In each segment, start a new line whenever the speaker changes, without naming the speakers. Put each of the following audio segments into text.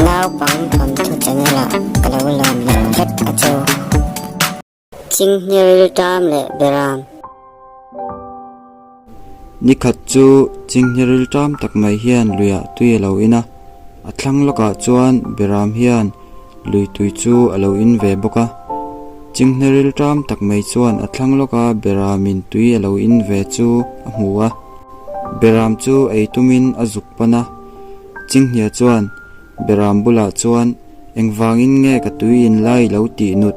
Naupang thawnthu channel ah ka lo lawm leh vek a chu. Chinghne rilṭam leh Beram.
Nikhat chu Chinghne rilṭam tak mai hian luiah tui a lo in a, a thlang lawkah chuan Beram hian lui tui chu a lo in ve bawk a. Chinghne rilṭam tak mai chuan a thlang lawka Beramin tui a lo in ve chu a hmu a, Beram chu ei tumin a zuk pan a. Chinghnia chuan Beram bulah chuan, Engvangin nge ka tui in lai lo tih nut?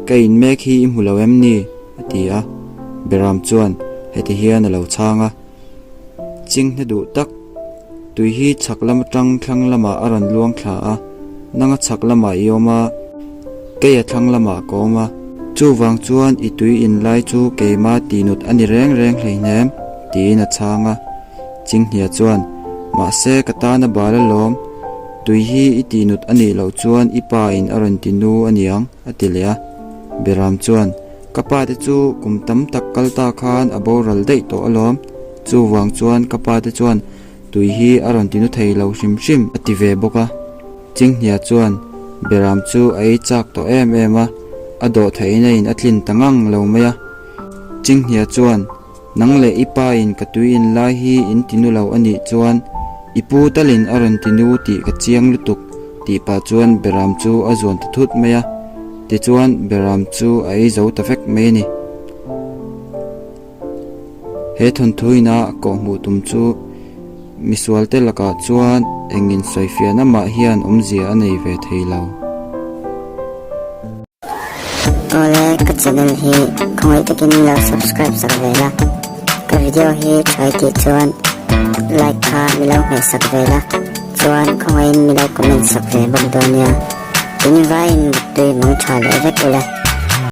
Ka in mek hi i hmu lo em ni? a ti a. Beram chuan heti hian a lo chhang a, Chinghne duh tak, tui hi chhak lam atang thlang lamah a rawn luang thla a, nanga chhak lamah i awm a, kei a thlang lamah ka awm a, chuvang chuan i tui in lai chu keima tih nut a ni reng reng hleihnem, tiin a chhang a. Chinghnia chuan, Mahse, ka tan a bal alawm, tui hi i tih nut a nih loh chuan i pa in a rawn ti nu a niang, a ti leh a. Beram chuan, Ka pa te chu kum tam tak kal ta khan a boral daih tawh alawm, chuvang chuan ka pa te chuan tui hi a rawn ti nu thei lo hrim hrim, a ti ve bawk a. Chinghnia chuan, Beram chu a ei chak tawh em em a, a dawh theihna in a tlin ta ngang lo mai a. Chinghnia chuan, Nang leh i pa in ka tui in lai hi in ti nu lo a nih chuan i pu talin a rawn ti nu tih ka chiang lutuk tih pah chuan Beram chu a zuan ta thut mai a, tichuan Beram chu a ei zo ta vek mai a ni. He thawnthu ina kawhhmuh tum chu misualte lakah chuan engin sawifiahna mah hian awmzia a nei ve thei lo.
Awle ka channel hi khawngaih takin lo subscribe sak ve la, ka video hi tha i tih chuan like kha mi lo hmeh sak ve la, chuan khawngaihin mi lo comment sak ve bawk dawn nia, in vaiin muttui mang tha leh vek ule.